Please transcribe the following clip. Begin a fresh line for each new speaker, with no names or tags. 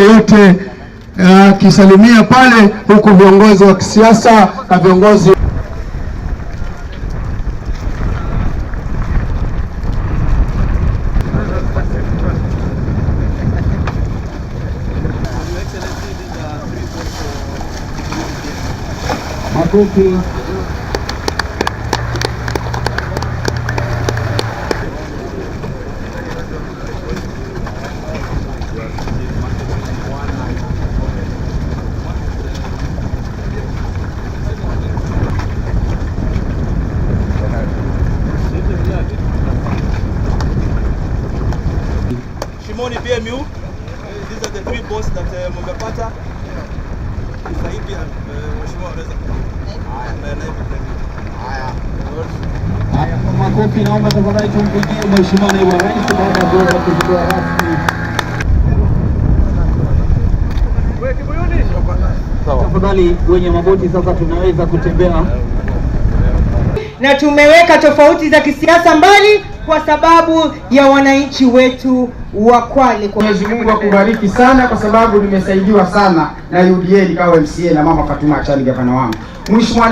Yote akisalimia pale, huku viongozi wa kisiasa na viongozi.
Makofi.
Shimoni BMU. These are the three boats that mmepata. Sasa hivi mheshimiwa anaweza
Haya, kwa makofi naomba tafadhali tumpigie Mheshimiwa Naibu wa Rais baada ya kuweza kuzindua rasmi. Tafadhali wenye maboti sasa tunaweza kutembea.
Na tumeweka tofauti za kisiasa mbali kwa sababu ya wananchi wetu wa Kwale.
Mwenyezi Mungu akubariki sana kwa sababu nimesaidiwa sana na UDA nikawa MCA na Mama Fatuma Achani gavana wangu. Mheshimiwa.